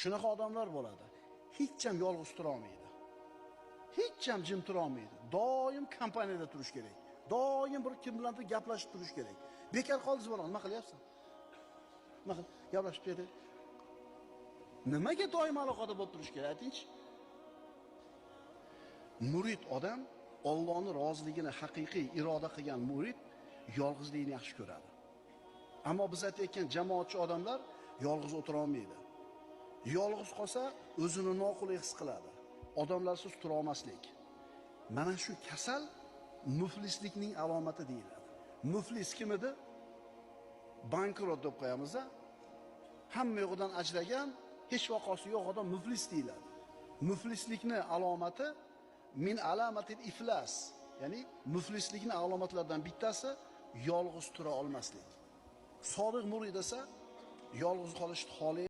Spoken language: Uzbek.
Shunaqa odamlar bo'ladi. Hech ham yolg'iz tura olmaydi. Hech ham jim tura olmaydi. Doim kompaniyada turish kerak. Doim bir kim bilandir gaplashib turish kerak. Bekor qoldingiz bola, nima qilyapsan? Nima qil? Gaplashib berdi. Nimaga doim aloqada bo'lib turish kerak, aytingchi? Murid odam Allohning roziligini haqiqiy iroda qilgan murid yolg'izlikni yaxshi ko'radi. Ammo biz aytayotgan jamoatchi odamlar yolg'iz o'tira olmaydi. Yolg'iz qolsa o'zini noqulay his qiladi. Odamlarsiz tura olmaslik. Mana shu kasal muflislikning alomati deyiladi. Muflis kim edi? Bankrot deb qo'yamiz-a. Hamma yo'g'idan ajragan, hech vaqosi yo'q odam muflis deyiladi. Muflislikning alomati min alamatil iflas, ya'ni muflislikning alomatlaridan bittasi yolg'iz tura olmaslik. Sodiq murid esa yolg'iz qolishni xohlaydi.